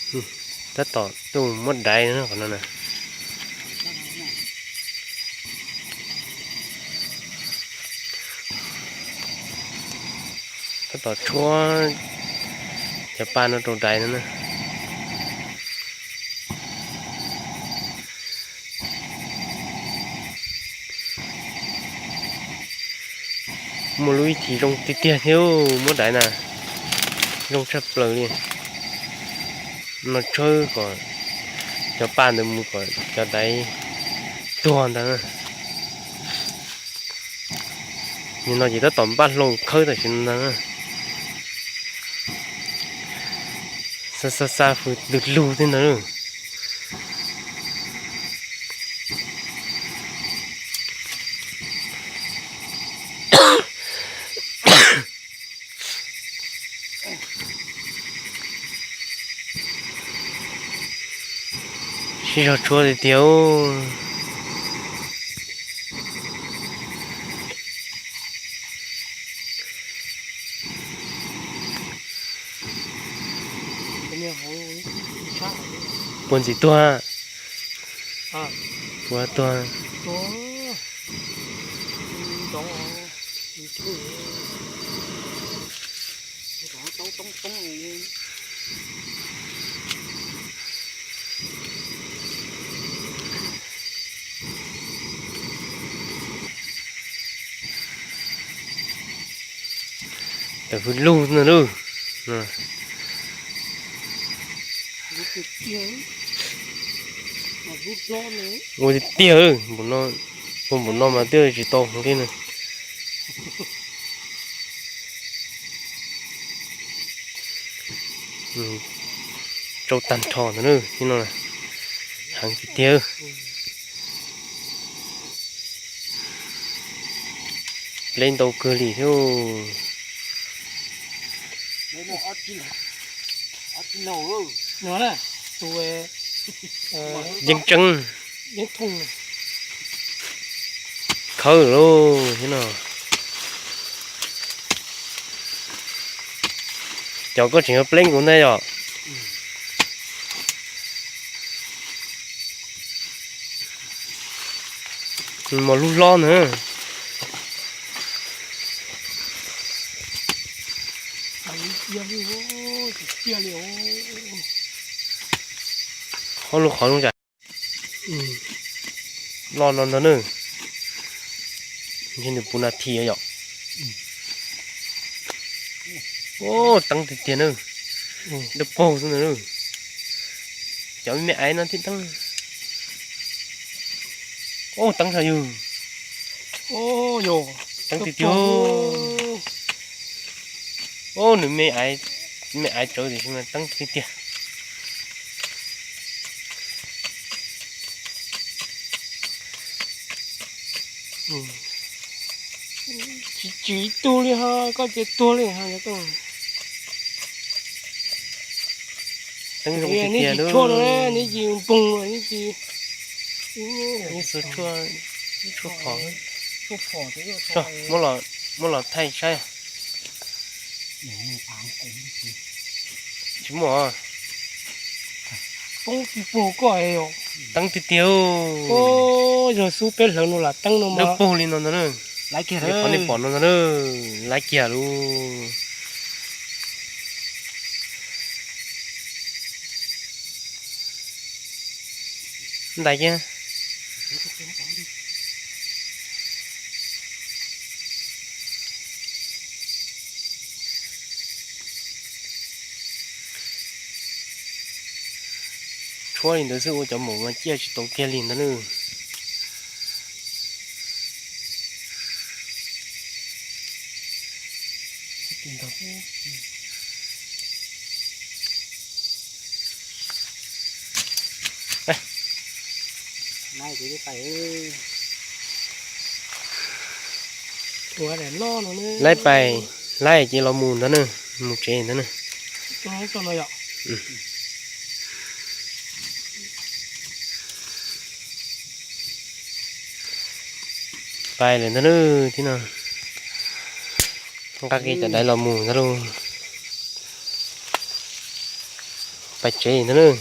Tab tom tuaj muab daiv no qhov no na. Tab tom tshuab cov pa no rau daiv no na. Muaj lub ib chim zoo tiag tiag thiab muab daiv na, zoo tshaj plaws li. No tshawb kom cov pa ntawd mus kom cov daiv tuag ntag. Nim no ces tab tom npaj hlau khawb tam sim no ntag. Xa xa xa fws lug lug thiab ntag. Sib zog tshuab tiag tiag. Puag ntxim tuag. Puag tuag. Tawm hws lug no lub. Ua tiag tiag, ua npaum no mas twb tsis tau li na. Tsau tag nrho ntawd na, heev tiag tiag. Pleb ntau kawg li thiab. Yeej tseeb. Khawb lauj thiab no. Cov koj tseem yuav pleb nkaus ntag yom. Mos lub hlob na. Qhov lub qhov lub los no ntag na. Ntshe nws puv nas this yom. Teeb tiag tiag na. Dawb paug xwb ntag. Cov me aiv no thiaj teeb. Teeb tshaj yug. Teeb tiag tiag. Nws me aiv tsawv tiam sis mas teeb tiag tiag. Tsis tswm ib tug li ho koj ces tuag li ho. Teeb zoo tiag tiag, neb tsis tshuaj no, neb tsis npoog, neb tsis, neb xuas tshuaj, tshuaj phom, muab los thaij saib. Tsis muaj. Poob tsis pug koj. Teeb tiag tiag. Yog xub peb hlawv no lam teeb no mas pug li no ntag na. Qhov nej pom no ntag na, laiv kiag lauj. Ntais kiag. Tshuab li ntawd xwb ua cov maum mas ciaj tsis tau kiag li ntag na. Laiv pais, laiv ces los mus ntag na, mus tsev ntag na. Pais lawm ntag na, tib no nqa kiag cov daiv los mus ntag lauj. Pais tsev ntag nawb.